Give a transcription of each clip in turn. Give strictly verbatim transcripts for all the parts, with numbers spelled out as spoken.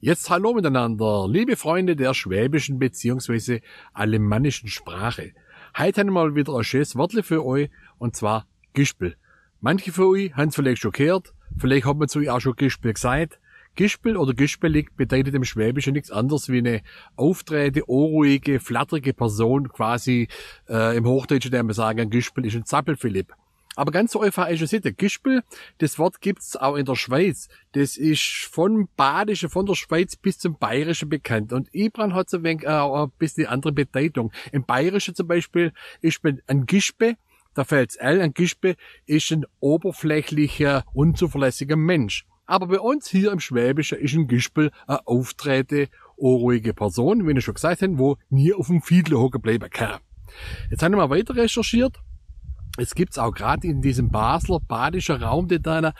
Jetzt hallo miteinander, liebe Freunde der schwäbischen beziehungsweise alemannischen Sprache. Heit hen ich mol widder e schänes Wortle für eich, und zwar Gispel. Manche für eich hen's vielleicht schon gehört, vielleicht hat ma zu eich auch schon Gispel gesagt. Gispel oder gispelig bedeutet im Schwäbischen nichts anderes wie eine aufdrehte, unruhige, flatterige Person, quasi, äh, im Hochdeutschen, der man sagen kann, Gispel ist ein Zappelphilipp. Aber ganz so einfach ist es nicht. Gispel, das Wort gibt's auch in der Schweiz. Das ist vom Badischen, von der Schweiz bis zum Bayerischen bekannt. Und überall hat's ein wenig, äh, auch ein bisschen andere Bedeutung. Im Bayerischen zum Beispiel ist man ein Gispe, da fehlt's L, ein Gispe ist ein oberflächlicher, unzuverlässiger Mensch. Aber bei uns hier im Schwäbischen ist ein Gispel eine aufdrehte, unruhige Person, wie ich schon gesagt habe, wo nie auf dem Fiedel hocken bleiben kann. Jetzt habe ich mal weiter recherchiert. Es gibt's auch gerade in diesem Basler, badischen Raum, dort, dort,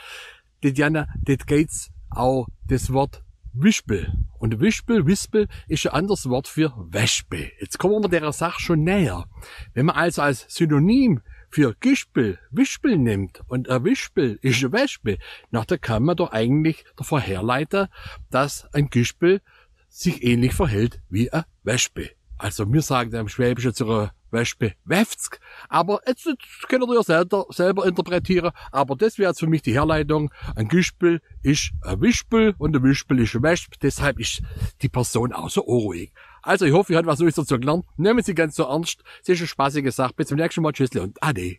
dort gibt's auch das Wort Wispel. Und Wispel, Wispel ist ein anderes Wort für Wespe. Jetzt kommen wir der Sache schon näher. Wenn man also als Synonym für Gispel Wispel nimmt und ein Wispel ist eine Wespe, na, da kann man doch eigentlich davon herleiten, dass ein Gispel sich ähnlich verhält wie eine Wespe. Also wir sagen im Schwäbischen zu einer Wespe Wefzg, aber jetzt, jetzt könnt ihr ja selber, selber interpretieren, aber das wäre jetzt für mich die Herleitung, ein Gispel ist ein Wispel und ein Wispel ist ein Wesp, deshalb ist die Person auch so unruhig. Also ich hoffe, ihr habt was Neues dazu gelernt, nehmt es nicht ganz so ernst, es ist eine spaßige Sache, bis zum nächsten Mal, tschüssle und ade.